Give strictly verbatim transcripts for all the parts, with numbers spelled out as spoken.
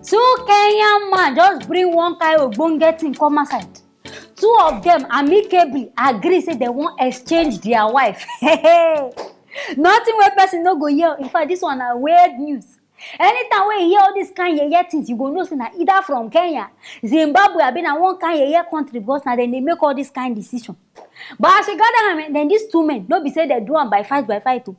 Two Kenyan man just bring one kind ogbonge thing come outside. Two of them amicably agree say they wan exchange their wife. Nothing wey person no go hear. In fact, this one na weird news. Anytime wey you hear all these kind yeye things, you go know say na either from Kenya, Zimbabwe, abi na one kind yeye country, because na dem dey make all this kind decision. But as we gather am, eh, then these two men, no be say they do am by fight by fight o.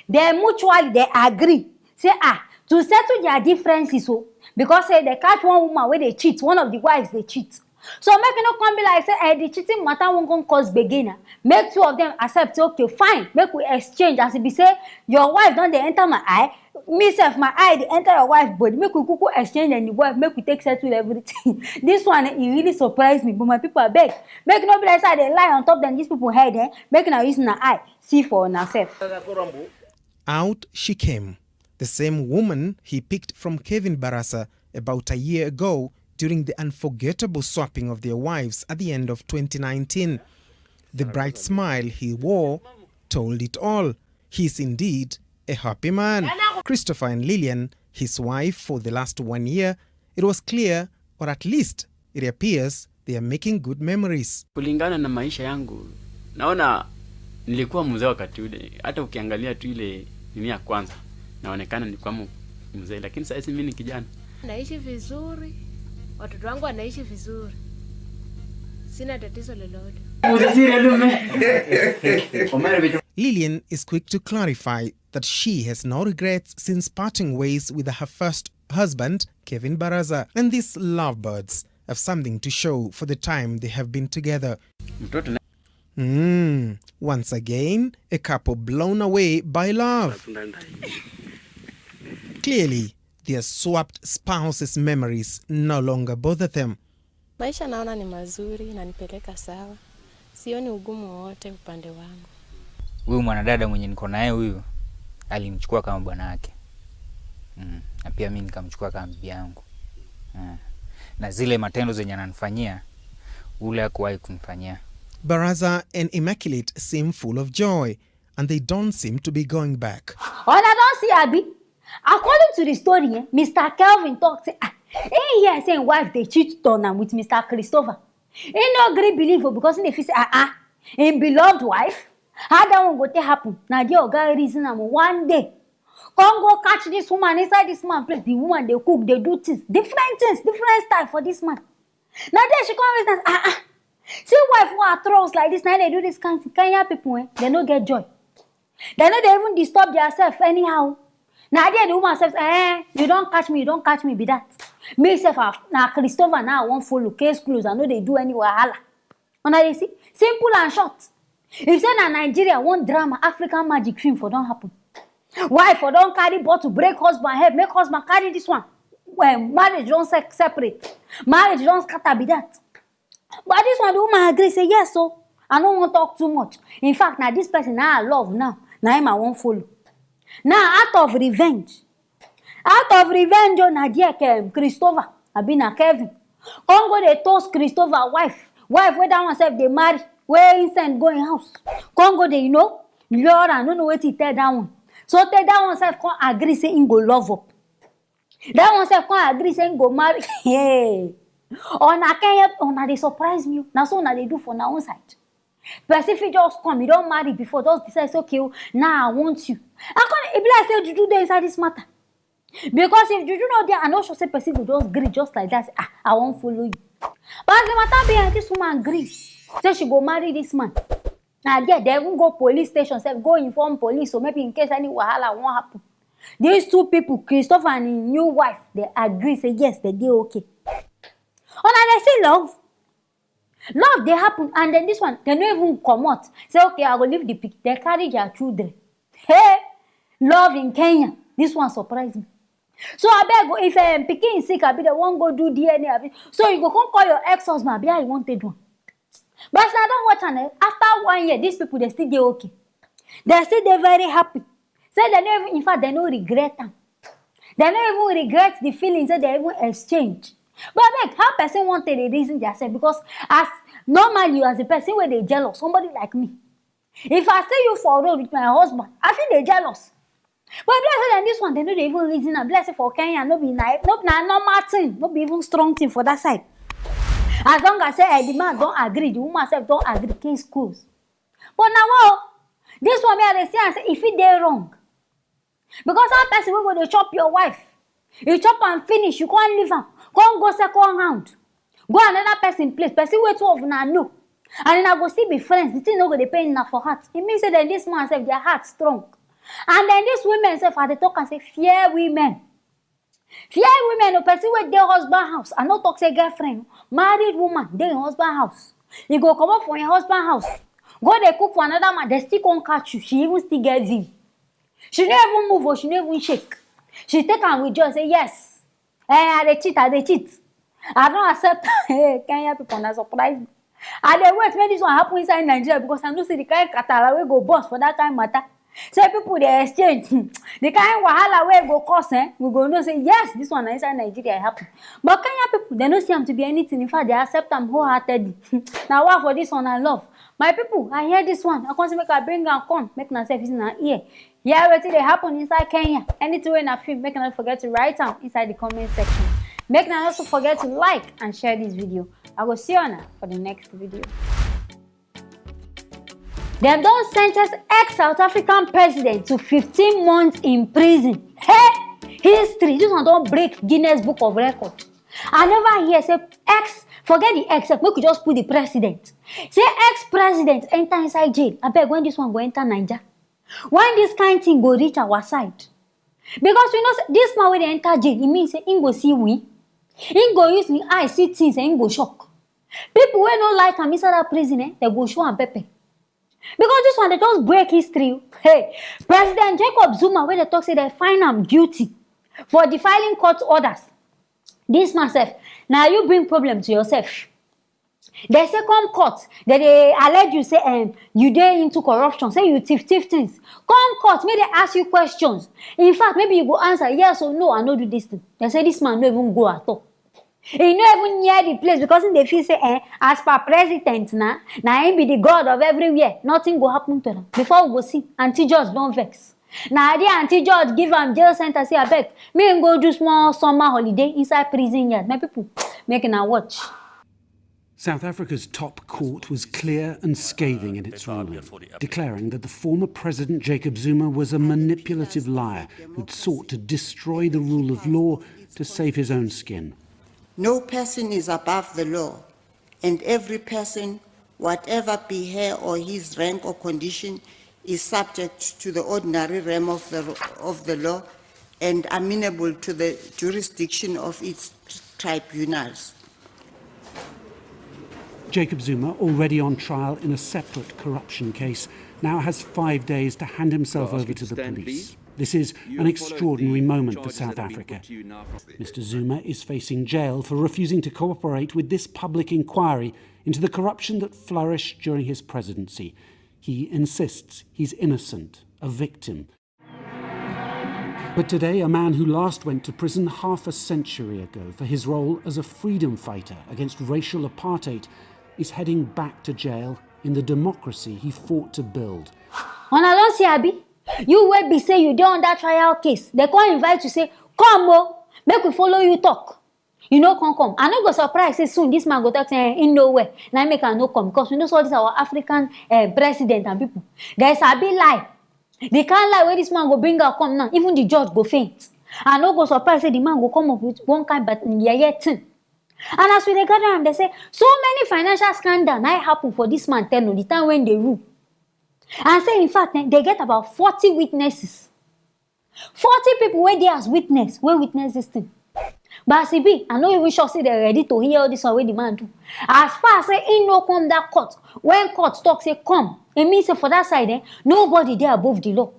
They mutually they agree say, ah, to settle their differences o, because say they catch one woman wey dey cheat, one of the wives dey cheat. So make e no come be like say, eh, the cheating matter wan come cause gbege na. Make two of them accept say, okay, fine, make we exchange, as e be say your wife don dey enter my eye, me sef my eye dey enter your wife body, make we kuku exchange and the wife, make we take settle everything. This one, eh, e really surprise me, but my people, abeg, make e no be like say I dey lie on top dem, these people head, eh, make una use una eye see for una sef. Out she came, the same woman he picked from Kevin Barasa about a year ago during the unforgettable swapping of their wives at the end of twenty nineteen. The bright smile he wore told it all. He's indeed a happy man. Christopher and Lillian, his wife for the last one year, it was clear, or at least it appears, they are making good memories. Kulingana na maisha yangu, naona nilikuwa mzee wakati ule. Hata ukiangalia tu ile nini ya kwanza, naonekana nilikuwa mu- mzee, lakini sasa mimi ni kijana. Naishi vizuri, watoto wangu wanaishi vizuri, sina tatizo lolote. Lillian is quick to clarify that she has no regrets since parting ways with her first husband, Kevin Baraza, and these lovebirds have something to show for the time they have been together. Mtoto na Mm. Once again, a couple blown away by love. Clearly, their swapped spouses' memories no longer bother them. Maisha naona ni mazuri, nanipeleka sawa, sioni ugumu wowote upande wangu. Huyu mwanadada mwenye niko naye huyu alinichukua kama bwana wake, mm. Na pia mi nikamchukua kama bibi yangu, mm. Na zile matendo zenye ananifanyia, ule hakuwahi kunifanyia. Baraza and Immaculate seem full of joy, and they don't seem to be going back. Una don see, abi? According to the story, eh, Mister Kelvin talk say, ah, he hear say him wife dey cheat on am with Mister Christopher. He no gree believe o, because he dey feel say, ah, ah, him beloved wife, how that one go take happen? Na the oga reason am one day, come go catch this woman inside this man place. The woman dey cook, dey do things, different things, different style for this man. Na there she come reason am, ah, ah, see wife wey I trust like this, na dey do this kind thing. Kenya people, eh, they no get joy. They no dey even disturb theirself anyhow. Na there the woman sef, eh, you don catch me, you don catch me be that. Me sef, I- na Christopher now I wan follow, case close, I no dey do any wahala. Una dey see? Simple and short. If say na Nigeria, one drama, African magic film for don happen. Wife for don carry bottle, break husband head, make husband carry this one. Well, marriage don se- separate. Marriage don scatter be that. But this one, the woman agree say, yes, so I no wan talk too much. In fact, na this person na I love now, na him I wan follow. Now, out of revenge, out of revenge, oh, na there um, Christopher, abi na Kevin, come go dey toast Christopher wife, wife wey that one sef dey marry, wey him send go him house. Come go dey, you know, lure am, no know wetin he tell that one. So tey that one sef come agree say him go love up. That one sef come agree say him go marry. Hey, una Kenya, una dey surprise me o. Na so una dey do for una own side. Person fit just come, you don marry before, just decide say, okay o, now I want you. I come, e be like say juju dey inside this matter. Because if juju no dey, I no sure say person go just gree just like that, say, ah, I wan follow you. But as the matter be, eh, this woman gree say she go marry this man. Na there they even go police station sef, go inform police, so maybe in case any wahala wan happen. These two people, Christopher and him new wife, they agree say yes, they dey okay. Una dey see love? Love dey happen, and then this one, they no even comot. Say, okay, I go leave the pikin. They carry their children. Hey, love in Kenya. This one surprise me. So abeg o, if um, pikin sick, abi they wan go do D N A, abi, so you go come call your ex-husband, abi how you wan take do am? But as I don watch am, eh, after one year, these people, they still dey okay. They still dey very happy. Say they no even, in fact, they no regret am. They no even regret the feelings that they even exchange. But abeg, how person wan take dey reason theirself? Because as normally, as a person wey dey jealous, somebody like me, if I see you for road with my husband, I fit dey jealous. But be like say dem this one, dem no dey even reason am. Be like say for Kenya, no be na, no be na normal thing, no be even strong thing for that side. As long as say eh, the man don agree, the woman sef don agree, case close. But na wa o, this one wey I dey see am say e fit dey wrong. Because how person wey go dey chop your wife, you chop am finish, you come leave am, come go second round, go another person place, person wey two of una know, and una go still be friends, the thing no go dey pain una for heart. E mean say dem this man sef, their heart strong. And then this women sef, I dey talk am say fear women. Fear women o, person wey dey husband house, I no talk say girlfriend, married woman dey im husband house. E go comot for im husband house, go dey cook for another man, dem still come catch you, she even still get V. She no even move o, she no even shake. She take am with joy say, yes, eh, I dey cheat, I dey cheat. I don accept. Hey, Kenya people, na surprise me. I dey wait make this one happen inside Nigeria because I know say the kind katara wey go burst for that kind matter. Say people dey exchange, the kind wahala wey go cause, eh, we go know say yes, this one na inside Nigeria e happen. But Kenya people, dem no see am to be anything. In fact, dem accept am wholeheartedly. Na wa for this one, I love. My people, I hear this one, I come say make I bring am come, make una sef use una ear hear wetin dey happen inside Kenya. Anything wey una feel, make una no forget to write am inside the comment section. Make una no also forget to like and share this video. I go see una for the next video. Dem don sentence ex-South African president to fifteen months in prison. Hey! History! This one don break Guinness Book of Record. I never hear say ex, forget the ex, make we just put the president. Say ex-president enter inside jail. Abeg, when this one go enter Naija? When this kind thing go reach our side? Because we know say this man wey dey enter jail, e mean say im go see win. Im go use im eye see things and im go shock. People wey no like am inside that prison, eh, dem go show am pepper. Because this one dey just break history. Hey, President Jacob Zuma, wey dey talk say dem find am guilty for defiling court orders. This man sef, na you bring problem to yourself. Dem say come court, dem dey allege you say um, you dey into corruption, say you thief thief things. Come court, make dem ask you questions. In fact, maybe you go answer yes or no, I no do this thing. Dem say this man no even go at all. E no even near the place because im dey feel say eh, as per president na, na im be the god of everywhere. Nothing go happen to am. Before we go see, Auntie George don vex. Na the Auntie George give am jail sentence say abeg, make im go do small summer holiday inside prison yard. My people, make una watch. South Africa's top court was clear and scathing in its ruling, declaring that the former President Jacob Zuma was a manipulative liar who'd sought to destroy the rule of law to save his own skin. No person is above the law, and every person, whatever be her or his rank or condition, is subject to the ordinary realm of the, of the law and amenable to the jurisdiction of its tribunals. Jacob Zuma, already on trial in a separate corruption case, now has five days to hand himself over to the police. This is an extraordinary moment for South Africa. Mister Zuma is facing jail for refusing to cooperate with this public inquiry into the corruption that flourished during his presidency. He insists he's innocent, a victim. But today, a man who last went to prison half a century ago for his role as a freedom fighter against racial apartheid is heading back to jail in the democracy he fought to build. Una don see, abi? You wey be say you dey under trial case, dem come invite you say, come o, make we follow you talk. You no come come. I no go surprise say soon this man go talk say eh, he no well. Na im make I no come because we know say all this our African eh, president and people, dem sabi lie. The kind lie wey this man go bring out come now, even the judge go faint. I no go surprise say the man go come up with one kind but yeye thing. And as we dey gather am, dem say so many financial scandal na im happen for this man tenure, the time wey im dey rule. And say in fact eh, dem get about forty witnesses. Forty people wey dey as witness wey witness this thing. But as e be, I no even sure say dem ready to hear all this one wey the man do. As far as say im no come that court, when court talk say come, e mean say for that side eh, nobody dey above the law.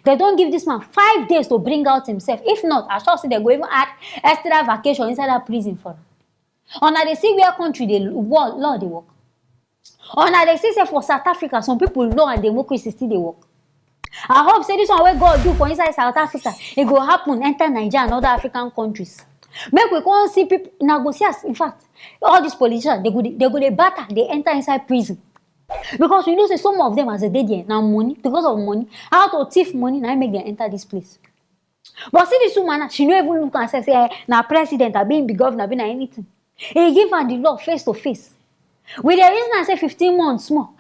Dem don give this man five days to bring out himself. If not, I sure say dem go even add extra vacation inside that prison for am. Una dey see where country dey law dey work? Una dey see say for South Africa some people law and democracy still dey work? I hope say this one wey God do for inside South Africa, e go happen enter Naija and other African countries. Make we come see people, una go see as in fact all these politicians, dem go dey batter, dey enter inside prison. Because you know say some of them, as they dey there, na money, because of money, how to thief money, na im make dem enter this place. But see this woman now, she no even look and say, say, eh, na president, abi im be governor, abi na anything. He give am the law face to face. We dey reason am say fifteen months small.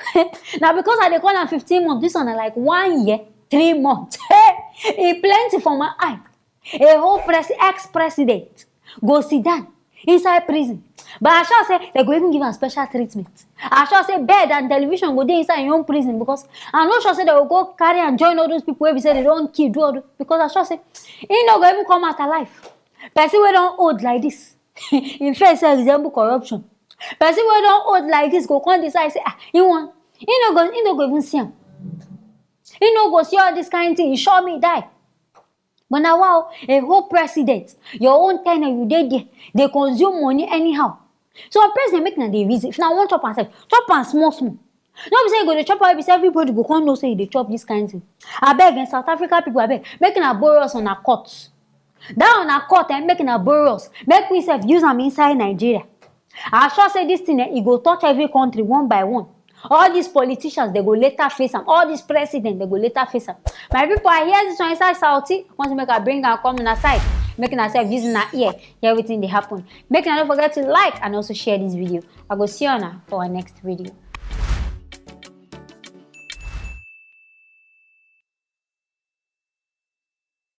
Na because I dey call am fifteen months, this one na like one year, three months. Hey, e plenty for my eye. A whole pres-, ex-president go sit down inside prison. But I sure say they go even give am special treatment. I sure say bed and television go dey inside im own prison, because I no sure say they go go carry am join all those people wey be say they don kill, do all those, because I sure say he no go even come out alive. Person wey don old like this, im face sef resemble corruption. Person wey don old like this go come decide say, ah, he wan, he no go, he no go even see am. He no go see all this kind thing. He sure me die. But na wow, a whole president, your own tenure, you dey there, dey consume money anyhow. So president, make una dey reason. If una wan chop am sef, chop am small small. No be say you go dey chop am, be say everybody go come know say you dey chop this kind thing. Abeg, eh, South Africa people, abeg, make una borrow us una court. That una court, eh, make una borrow us. Make we sef use am inside Nigeria. I sure say this thing, eh, e go touch every country one by one. All these politicians, they go later face am. All these presidents, they go later face am. My people, I hear this one inside Saudi. Want to make I bring am come una side. Make una sef use una ear, hear wetin dey happen. Make una no forget to like and also share this video. I go see una for our next video.